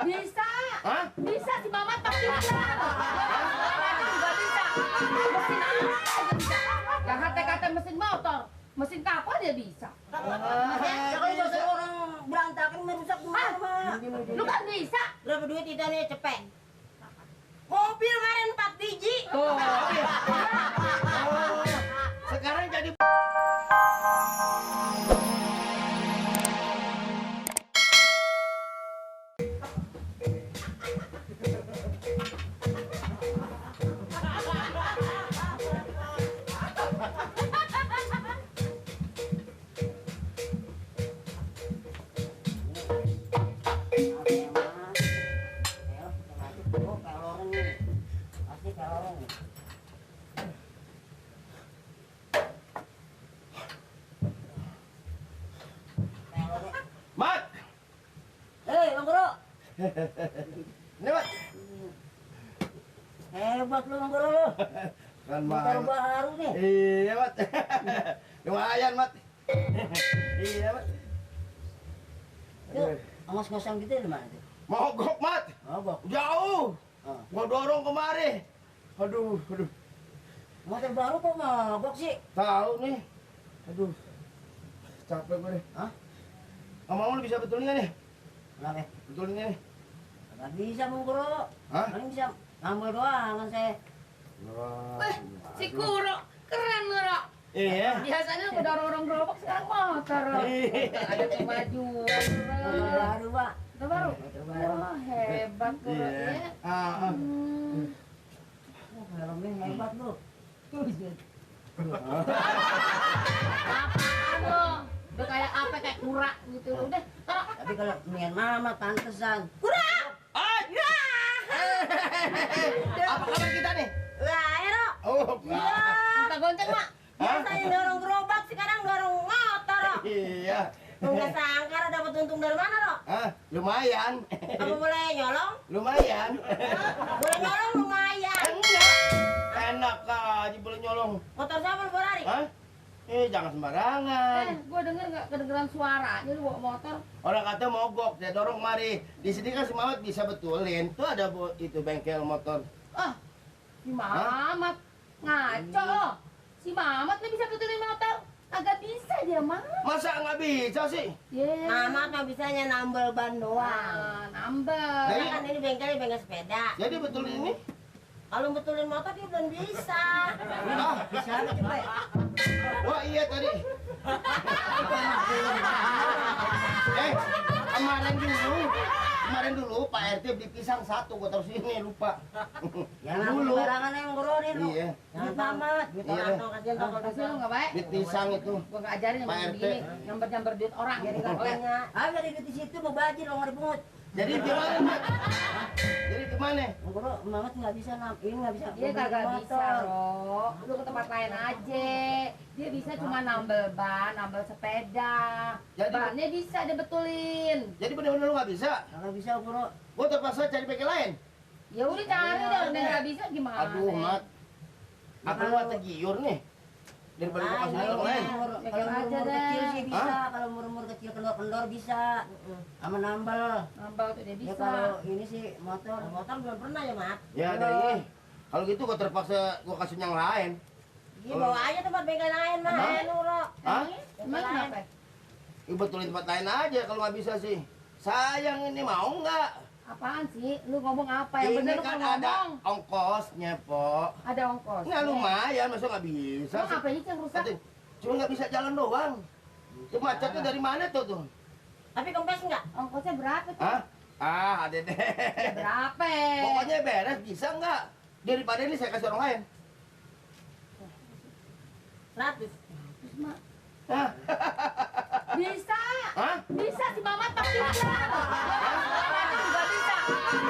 Bisa. Hah? Bisa si Mamat pasti bisa. Juga bisa. Mesin apa aja bisa. Yang kata-kata mesin motor, mesin kapal dia bisa. Ya kalau dosa orang berantakan merusak rumah mah. Lu kan bisa. Berapa duit itu nih cepet? Mobil kemarin 4 biji. Tuh. Sekarang jadi Mat. Hei, Bang Guru. Ini Mat. Hebat lu Bang Guru lu. Kan Motor Mat. baru nih. Iya Mat. Lumayan Mat. Iya Mat. Yuk, ngos-ngosan gitu di mana tuh? Mogok Mat. Mogok. Jauh. Ah. Gua dorong kemari. Aduh. Motor baru kok mogok sih? Tahu nih. Aduh. Capek gue deh. Hah? Kamu lu bisa betulin nggak nih? Kenapa? Betulin nih. Nggak bisa Bang Guru. Hah? Paling bisa ngambil doang kan saya. Si Kuro keren lu, Ro. Iya. Biasanya udah orang gerobak sekarang motor, Ro. Ada kemajuan, Motor Ro. baru, Pak. Udah baru? Motor baru. Wah, hebat tuh, Ro. Iya. Ya. Oh, helmnya hebat lu. Apaan lo? Udah kayak apa, kayak kura gitu. Udah, Ro. Tapi kalau mendingan mama pantesan. Kura! Apa kabar kita nih? Lah, Ero. Oh, Minta gonceng, Mak. Biasanya dorong gerobak, sekarang dorong motor, Ro. iya. Nggak sangka Ro dapat untung dari mana, Ro? Lumayan. Apa boleh nyolong? Lumayan. Boleh nyolong lumayan. Enggak. Enak aja boleh nyolong. Motor siapa lu Borari? Hah? Jangan sembarangan. Gua denger nggak kedengeran suaranya lu bawa motor. Orang kata mogok, saya dorong mari. Di sini kan si Mamat bisa betulin. Tuh ada itu bengkel motor. Ah, si Mamat ngaco lo. Si Mamat nih bisa betulin motor. Agak bisa dia, Mak. Masa nggak bisa sih? Yeah. Mama mah bisanya nambel ban doang. Nambel. Karena kan ini bengkelnya bengkel sepeda. Jadi betulin ini? Kalau betulin motor dia belum bisa. Bisa apa coba? Wah iya tadi. Kemarin dulu Pak RT beli pisang satu, gua taruh sini lupa. Jangan Dulu. sembarangan yang ngororin lu. Iya. Jangan tamat. Iya. Kasihan Kalau kasih lu nggak baik. Beli pisang itu. Gua nggak ajarin yang Pak begini RT. begini, nyamber-nyamber duit orang. Jadi nggak banyak. Ah dari di situ mau bajir lo nggak dipungut. Jadi gimana, Mat? Jadi gimana? Guru, Mamat nggak bisa ini nggak bisa. Dia kagak motor. bisa, Ro. Lu ke tempat lain aja. Dia bisa cuma nambel ban, nambel sepeda. Jadi- Bannya bisa dia betulin. Jadi benar-benar lu nggak bisa? Kagak bisa guru. Gua terpaksa cari bengkel lain. Ya udah cari deh, udah nggak bisa gimana? Aduh, Mat. Apa lu mata giur nih? Daripada gua kasih bengkel lain. Kalau aja murmur deh. kecil sih bisa, Hah? kalau murmur kecil kendor-kendor bisa. Sama nambel. Nambel tuh dia Ya bisa. kalau ini sih motor belum pernah ya, Mat. Ya dari kalau gitu gua terpaksa gua kasih yang lain. Iya bawa aja tempat bengkel lain, Mat. Hah? Nuro. Hah? Emang kenapa? Ibu betulin tempat lain aja kalau nggak bisa sih. Sayang ini mau nggak? Apaan sih? Lu ngomong apa? Yang Ini bener lu kan kalau ada ngomong. ongkosnya, Po. Ada ongkos. Nggak lumayan, masa nggak bisa Emang sih? apa ini yang rusak? Cuma nggak bisa jalan doang. Itu macetnya dari mana tuh? Tapi kempes enggak? Ongkosnya berapa tuh? Hah? Ada deh. Ya berapa? Pokoknya beres, bisa nggak? Daripada ini saya kasih orang lain. 100. Mak. Hah? Bisa. Hah? Bisa si Mamat pasti bisa. Juga bisa.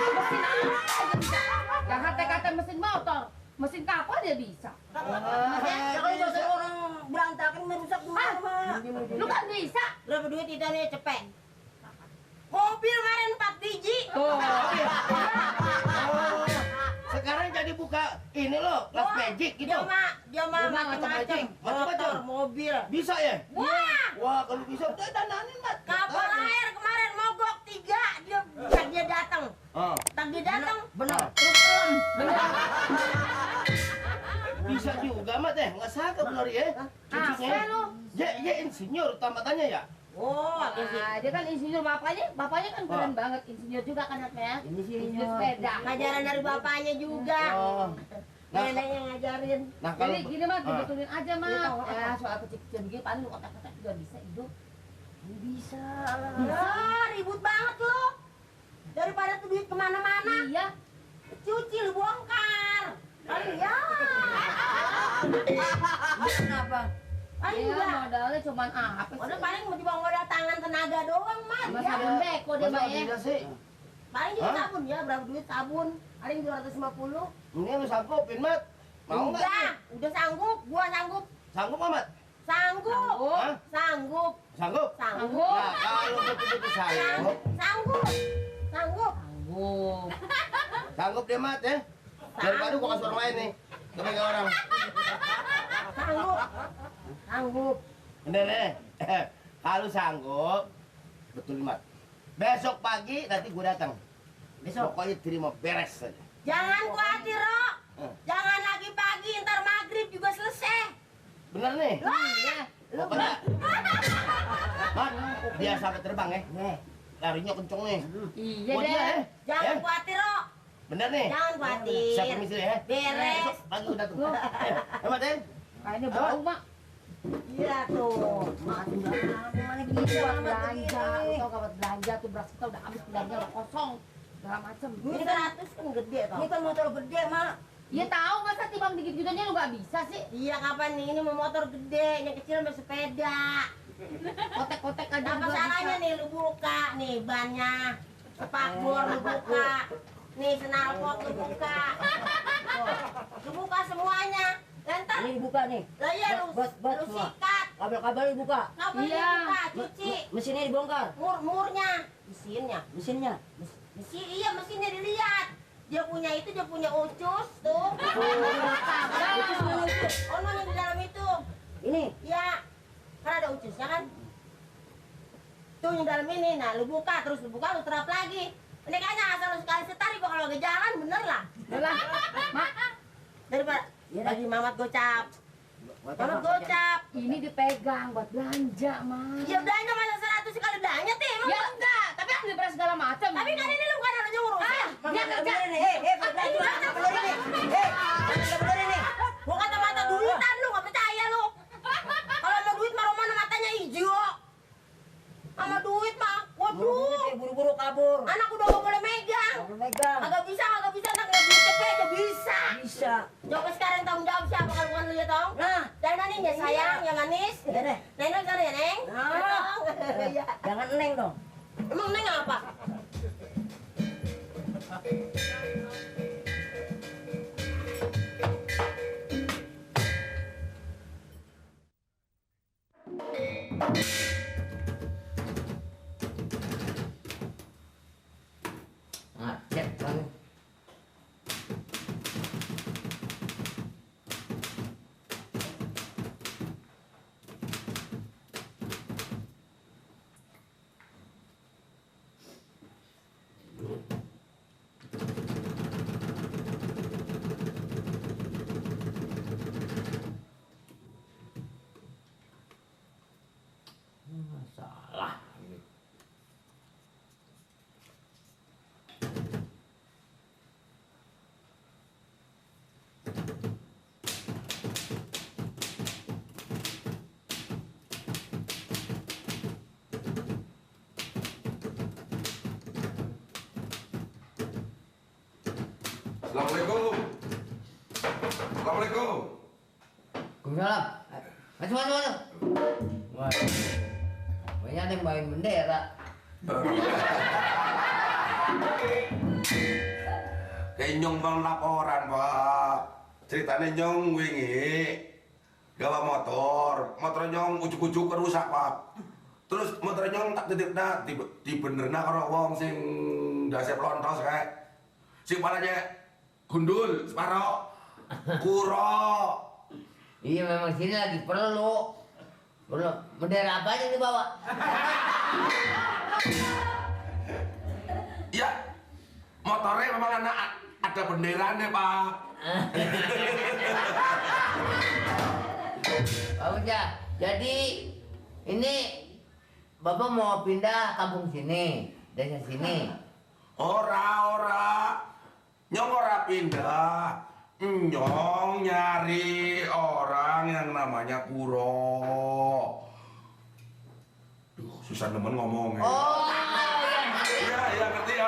Mesin apa aja bisa. Yang kata-kata mesin motor, mesin kapal dia bisa. Ya kalau dosa orang berantakan merusak rumah mah. Lu kan bisa. Berapa duit itu nih cepet? Mobil kemarin 4 biji. Tuh. Oh, sekarang jadi buka ini loh, Las Magic gitu. Dia mah macam-macam. Macam-macam. Motor, mobil. Bisa ya? Wah, Wah, kalau bisa udah dananin, Mat. kapal air kemarin mogok 3. Tak dia datang. Oh. Tak dia datang. Benar. Terus pulang. Benar. Bisa juga mat nggak sangka benar ya. Apa lu? Ya insinyur tamatannya ya. Oh, Nah, dia kan insinyur bapaknya kan keren banget insinyur juga kan anaknya. Insinyur sepeda. ngajaran dari bapaknya juga. Oh. Nah, Neneknya ngajarin. nah kalau Jadi gini mah dibetulin aja mah. Iya, tahu. Ya soal kecil-kecil begini paling lu kotak-kotak juga bisa hidup. Bisa. Ya, ribut banget lo. Daripada tuh duit kemana-mana, Iya. cuci lu bongkar. Paling ya. Kenapa? Paling Iya enggak. modalnya cuman apa Udah sih? paling mau dibawa modal tangan tenaga doang, Mat. Sama Ya. sabun beko dia mah ya. bisa sih. Paling juga Hah? sabun ya, berapa duit sabun? Paling 250. Ini lu sanggupin mat. Mau nggak? Udah, udah sanggup, gua sanggup. Sanggup amat? Sanggup. Hah? Sanggup. Sanggup? Sanggup. Nah, kalau betul-betul sanggup, Sanggup. Sanggup. Sanggup. sanggup dia mat ya. Daripada gua kasih orang lain nih. Kepegang orang. Sanggup. Sanggup. Bener deh. Kalau sanggup, betul mat. Besok pagi nanti gua datang. Besok. Pokoknya terima beres saja. Jangan khawatir, Rok. Eh. Jangan lagi pagi, ntar maghrib juga selesai. Bener nih. Iya. Pokoknya. Mat, dia sampai terbang ya. Larinya kenceng nih. Iya Buat dia deh. ya. Jangan Ya? khawatir, Rok. Bener nih. Jangan khawatir. Saya permisi ya. Beres. Besok pagi udah tuh. Hemat ya. Kayaknya bau mak. Iya tuh. Makan mana Itu bisa buat amat belanja. begini. Tau gak buat belanja tuh beras kita udah habis belanja udah kosong. Segala macem. Ini 100 kan gede toh. Ini kan motor gede, Mak. Iya tahu masa timbang dikit-dikitnya lu gak bisa sih. Iya kapan nih ini mau motor gede, yang kecil mau sepeda. Kotek-kotek aja Apa juga salahnya bisa. nih lu buka nih bannya, spakbor lu buka, nih senalpot lu buka, lu buka semuanya. Lantar, Ini dibuka nih. lah iya lu, Bot lu semua. sikat, Kabel-kabel dibuka. ngapain Iya. dibuka, cuci, Mesinnya dibongkar. murnya, mesinnya, Mesinnya. iya mesinnya dilihat. Dia punya itu, dia punya ucus tuh. Oh, no, yang di dalam itu. Ini. Ya, kan ada ucusnya kan? Tuh yang dalam ini, nah lu buka, terus lu buka, lu terap lagi. Ini kayaknya asal lu sekali setari kok kalau lagi jalan bener lah. Udah, mak. Daripada Iya, lagi mamat gocap. Mamat gocap. Ini dipegang buat belanja mak. Ya belanja masa 100 sekali belanja tuh emang. Ya enggak, tapi kan beli beras segala macam. Tapi kan ini lu kan ada ngurusin. Dia kerja. Belanja nggak bener ini. Nggak bener ini. Gua kata mata duitan lu, nggak percaya lu. Kalau mau duit mah mana matanya hijau. Sama duit mah, waduh. Buru-buru kabur. Anak udah gak boleh megang. Kabur megang. Kagak bisa, anak nggak duit cepet aja bisa. Bisa. Coba sekarang tanggung jawab siapa kalau bukan lu ya Tong? Nah. Dari mana ya sayang, yang manis? Iya deh. Neng sana ya Neng? Nah. Ya, Tong? Iya. Jangan neng dong. Emang Neng apa? Macet kan. Salah. Assalamualaikum. Assalamualaikum. Waalaikumsalam. Masuk. Wah. Banyak ada yang main bendera. Kayak nyong bang laporan pak. Ceritanya nyong wingi gawa motor nyong ujuk-ujuk rusak pak. Terus motor nyong tak titip dah di benerna karo wong sing dasep lontos kayak sing palanya gundul separo kuro. Iya memang sini lagi perlu. Bendera apa aja dibawa? Motornya memang ada benderanya, Pak. Bagus ya. Jadi ini Bapak mau pindah kampung sini, desa sini. Ora. Nyong ora pindah. Nyong nyari orang yang namanya Kuro. Duh, susah nemen ngomongnya. Oh, Iya, ngerti ya.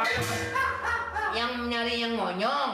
yang nyari yang monyong.